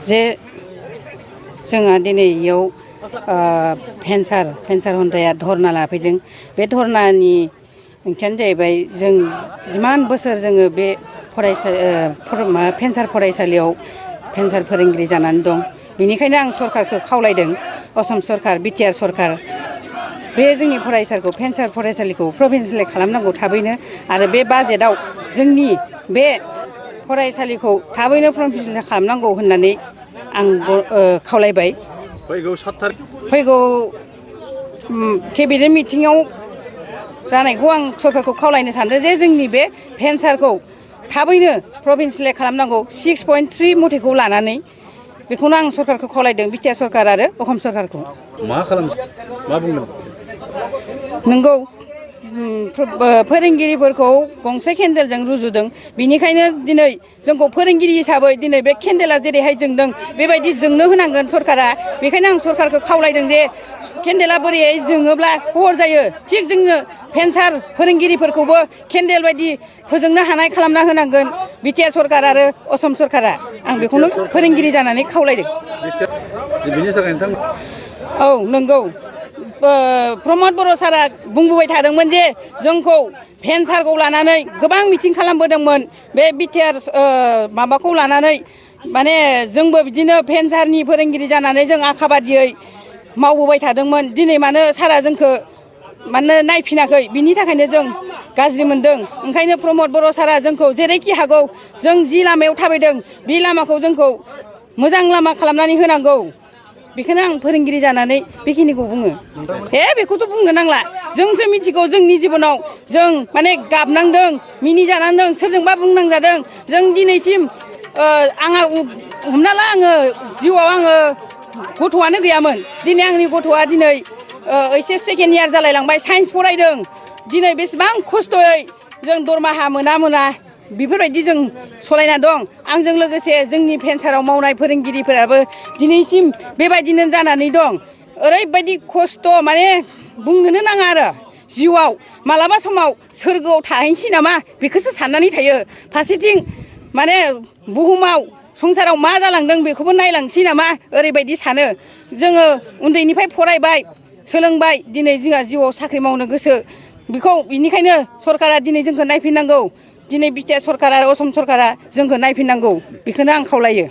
जे जोंहा दिनै इयाव भेन्सार हान्जाया धरना लाफैदों। बे धरनानि ओंथियानो जाहैबाय जों जिमान बोसोर जोङो बे भेन्सार फरायसालियाव भेन्सार फोरोंगिरि जानानै दं। बेनिखायनो आं सरकारखौ खावलायदों, असम सरकार, बिटिआर सरकार, बे जोंनि भेन्सार फरायसालिखौ प्रभिन्सियेलाइज खालामनांगौ थाबैनो, आरो बे बाजेटआव जोंनि बे फरायसालिखौ थाबैनो प्रभिन्सियेलाइज खालामनांगौ होननानै आं खावलायबाय। फैगौ केबिनेट मिटिङाव जानायखौ आं सरकारखौ खावलायनो सानदों जे जोंनि बे भेन्सारखौ थाबैनो प्रभिन्सियेलाइज खालामनांगौ 6.3 मथेखौ लानानै। बेखौनो आं सरकारखौ खावलायदों, बिटिआर सरकार आरो असम सरकारखौ। मा बुंदों? नंगौ, फोरोंगिरिफोरखौ गंसे केन्देलजों रुजुदों। बिनिखायनो दिनै जोंखौ फोरोंगिरि हिसाबै दिनै बे केन्देला जेरैहाय जोंदों बेबायदि जोंनो होनांगोन सरकारा। बेखायनो आं सरकारखौ खावलायदों जे केन्देला बोरैहाय जोङोब्ला हर जायो, थिग जोंनो भेन्सार फोरोंगिरिफोरखौबो केन्देल बायदि फोजोंनो हानाय खालामना होनांगोन बिटिआर सरकार आरो असम सरकारा। आं बेखौनो फोरोंगिरि जानानै खावलायदों। औ नंगौ, प्रमद बर' सारा बुंबोबाय थादोंमोन जे जोंखौ भेन्सारखौ लानानै गोबां मिटिं खालामबोदोंमोन। बे बिटिआर माबाखौ लानानै माने जोंबो बिदिनो भेन्सारनि फोरोंगिरि जानानै जों आखा बादियै मावबोबाय थादोंमोन। दिनै मानो सारा जोंखौ मानो नायफिनाखै, बिनि थाखायनो जों गाज्रि मोनदों। ओंखायनो प्रमद बर' सारा जोंखौ जेरैखि हागौ जों जि लामायाव थाबायदों बे लामाखौ जोंखौ मोजां लामा खालामनानै होनांगौ। बेखौनो आं फोरोंगिरि जानानै बेखिनिखौ बुङो। बेखौथ' बुंनो नांला, जोंसो मिथिगौ जोंनि जिबनाव जों माने गाबनांदों, मिनिजानांदों, सोरजोंबा बुंनांजादों। जों दिनैसिम आंहा हमना ला आङो जिउआव आङो गथ'आनो गैयामोन। दिनै आंनि गथ'आ दिनै ओइचएस सेकेन्ड इयार जालायलांबाय, साइन्स फरायदों। दिनै बेसेबां खस्थ'यै जों दरमाहा मोना बेफोरबायदि जों सलायना दं। आंजों लोगोसे जोंनि भेन्साराव मावनाय फोरोंगिरिफोराबो दिनैसिम बेबायदिनो जानानै दं। ओरैबायदि खस्थ' माने बुंनोनो नाङा आरो। जिउआव मालाबा समाव सोरगोआव थाहैनोसै नामा बेखौसो साननानै थायो। फारसेथिं माने बुहुमाव संसाराव मा जालांदों बेखौबो नायलांसै नामा ओरैबायदि सानो। जोङो उन्दैनिफ्राय फरायबाय, सोलोंबाय, दिनै जोंहा जिउआव साख्रि मावनो गोसो। बिनिखायनो सरकारा दिनै जोंखौ नायफिननांगौ। दिनै बिटिआर सरकार आरो असम सरकारा जोंखौ नायफिननांगौ। बेखौनो आं खावलायो।